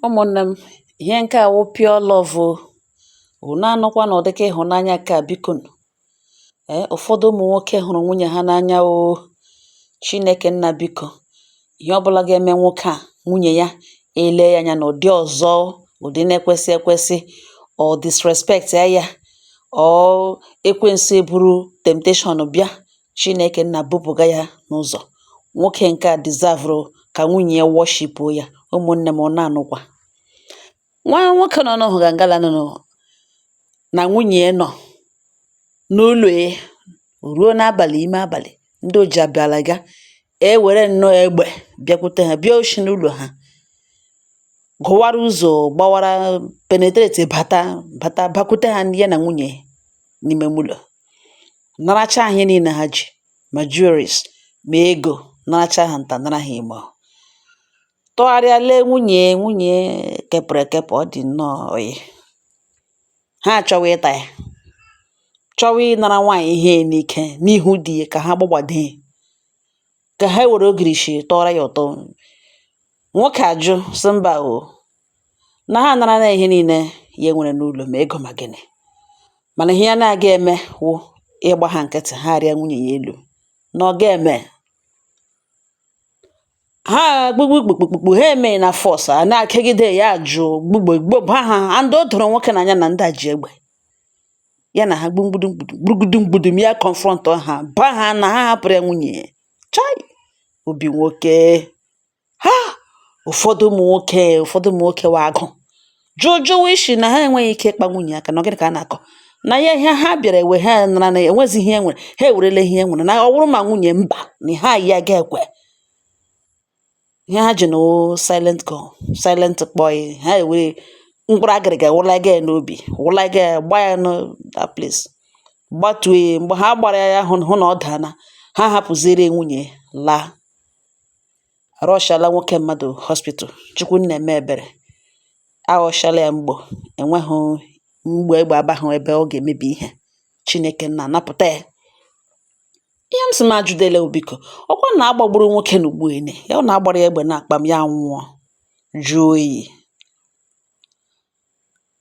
Ụmụ̀nnè m, ihe nke a wụ pure love o. Unu anụkwa na ụdịka ịhụnanya nke a, biko nụ. Ee, ụfọdụ ụmụ nwoke hụrụ nwunye ha n'anya o. Chineke nna, biko, ihe ọbụla ga-eme nwoke a nwunye ya ele ya anya n'ụdị ọzọ, ụdị na-ekwesị ekwesị, or disrespect ya ya, or ekwensu eburu temptation bịa, Chineke nna bupụga ya n'ụzọ. Nwoke nke a deserve ka nwunye ya worship ya. Ụmụnne m, unu anụkwa. Nwa nwoke nọ n'ụhụ ngala nọ na nwunye ya nọ n'ụlọ ya ruo n'abalị, ime abalị, ndị oji abịala ga ewere nnọọ egbe bịakwute ha, bịa oshi n'ụlọ ha, gụwara ụzọ, gbawara, penetrate, bata bata bakwute ha, ya na nwunye n'ime ụlọ, naracha ihe niile ha ji, ma jewelries ma ego, naracha ha nta, nara ha ime. Tụgharịa lee nwunye, nwunye kepụrụ ekepụ, ọ dị nnọọ oyi. Ha achọwa ịta ya, chọwa ịnara nwaanyị ihe n'ike n'ihu di ya, ka ha gbagbado ya, ka ha were ogirishi tọọrọ ya ụtọ. Nwoke ajụ, sị mba o, na ha anara ya ihe niile ya nwere n'ụlọ, ma ego ma gịnị, mana ihe ya na-aga eme wụ ịgba ha nkịtị, ha rịa nwunye ya elu, na ọ ga-eme ha gbugbu kpukpukpu ha eme na force a na-akegide ya, jụ gbugbo gbogbo ha. And o doro nwoke n'anya na ndị a ji egbe ya na ha gbumgbudum gbugudum gbudum ya, confront ha, ba ha na ha hapụrụ ya nwunye ya. Chai, obi nwoke ha! Ụfọdụ ụmụ nwoke, ụfọdụ ụmụ nwoke wa agụ jụjụwa ishi na ha enweghị ike ịkpa nwunye aka na ọ gịnị ka a na-akọ na ya. Ihe ha bịara ewe, ha nara na enwezi ihe e nwere, ha ewerela ihe e nwere, na ọ wụrụ ma nwunye mba na ha ya ga-ekwe ihe ha ji na silent call, silent kpọi. Ha ewere mkpụrụ agịrịga wụlaga ya n'obi, wụlaga ya, gba ya na that place, gbatuo ya. Mgbe ha gbara ya, hụ hụ na ọ daana, ha hapụziere nwunye laa. Arọshala nwoke mmadụ hospital. Chukwu nna eme ebere, aghọshala ya mgbọ, enweghị mgbe egbe abahụ ebe ọ ga-emebi ihe. Chineke nna napụta ya. Ihe m sị m ajụdele, biko, ọkwa na agbagburu nwoke na ugbu ene ya, ọ na-agbara ya egbe na-akpa m, ya nwụọ jụọ oyi.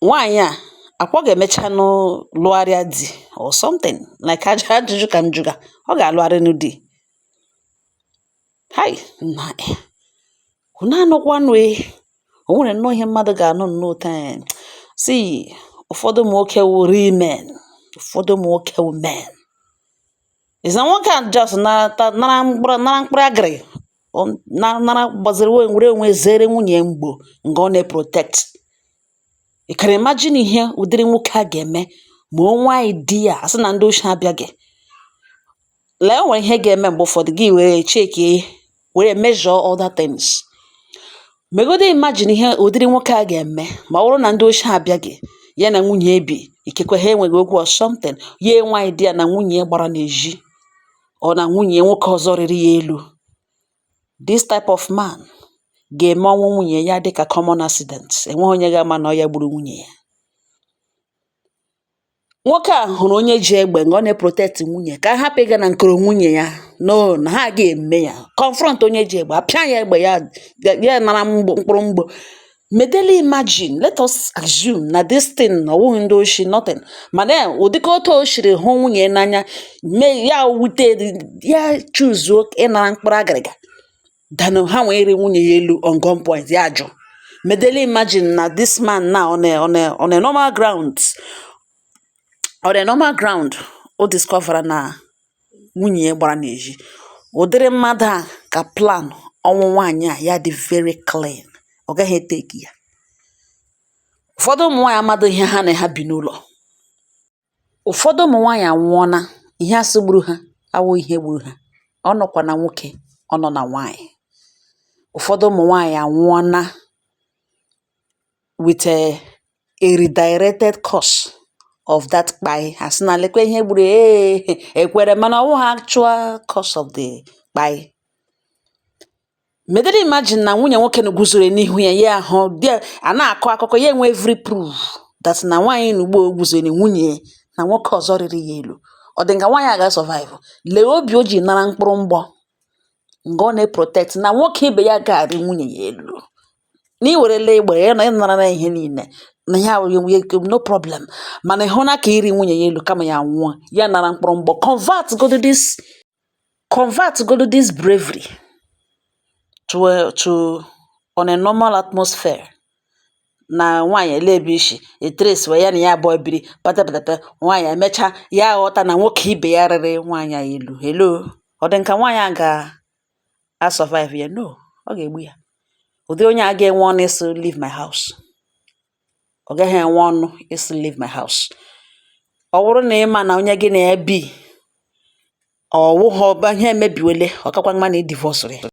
Nwaanyị a akwa ọ ga-emechanụ lụgharịa di or something like ajụjụ ka m jụga, ọ ga-alụgharịnụ di? Hai nna, unu anụkwanụ e, o nwere nnọọ ihe mmadụ ga-anụ nnọọ taa. See, ụfọdụ ụmụ nwoke wụ real men, ụfọdụ ụmụ nwoke wụ men. Is na nwoke a just nara nara mkpụrụ, nara mkpụrụ agịrị na nara gbaziri were onwe zere nwunye mgbo nga ọ na-protect. You can imagine ihe ụdịrị nwoke a ga-eme ma o nwee idea asị na ndị oshi abịaghị. Lee, o nwere ihe ga-eme mgbe ụfọdụ gị were check, were measure other things. Megodu imagine ihe ụdịrị nwoke a ga-eme ma ọ bụrụ na ndị oshi abịaghị, ya na nwunye bi, ikekwe ha enweghị okwu or something, ya enwe idea na nwunye ya gbara n'ezi, ọ na nwunye nwoke ọzọ rịrị ya elu. This type of man ga-eme ọnwụ nwunye ya dịka common accident. Enweghị onye ga-ama na ọ ya gburu nwunye ya. Nwoke a hụrụ onye ji egbe nga ọ na-protect nwunye, ka a hapụ ịga na nkoro nwunye ya. No, na ha ga-eme ya confront onye ji egbe, apịa ya egbe, ya ya nara mgbo, mkpụrụ mgbo. Medeli imagine, let us assume na this thing na ọwụghị ndị oshi, nothing, mana ya ụdịka otu o siri hụ nwunye n'anya mee ya wute ya, choose ịnara mkpụrụ agịrịga than ha nwee iri nwunye ya elu on gunpoint, ya jụ. Medeli imagine na this man now, on a normal ground, on a normal ground, o discover na nwunye ya gbara n'ezi. Ụdịrị mmadụ a ka plan ọnwụ nwaanyị a ya dị very clean, ọ gaghị eteki ya. Ụfọdụ ụmụ nwaanyị amadụ ihe ha na ha bi n'ụlọ. Ụfọdụ ụmụ nwaanyị anwụọna, ihe asị gburu ha awụ ihe gburu ha, ọ nọkwa na nwoke, ọ nọ na nwaanyị. Ụfọdụ ụmụ nwaanyị anwụọna with a redirected course of that kpai. Asị na lekwa ihe gburu ee ekwere, mana ọ wụghị actual cause of the kpai. Medeli imagine na nwunye nwoke na guzoro n'ihu ya, ya ahụ di a na-akọ akụkọ, ya enwe every proof that na nwaanyị na ugbo guzoro nwunye na nwoke ọzọ rịrị ya elu. Ọ dị nga nwaanyị a ga-survive? Lee obi o ji nara mkpụrụ mgbọ nga ọ na-protect na nwoke ibe ya ga-arị nwunye ya elu. Na i wèrèla egbè ya nà ị nara ya ihe niile nà ihe awụghị, no problem, mànà ị̀ hụna kà iri nwunyè ya elu kama ya nwụọ, ya nara mkpụrụ mgbọ. Convert godu this bravery to on a normal atmosphere na nwaanyị ele ebe ishi etrace ya na ya abụọ biri patapatapa. Nwaanyị emecha ya aghọta na nwoke ibe ya rịrị nwaanyị a elu. Hello, ọ dị nka nwaanyị a ga survive ya? No, ọ ga-egbu ya. Ụdị onye a ga-enwe ọnụ ịsị, "Leave my house." Ọ gaghị enwe ọnụ ịsị, "Leave my house." Ọ bụrụ na ị ma na onye gị na ya bi, ọ wụghọ ihe emebiwele, ọ kakwa mma na ị divorce ya.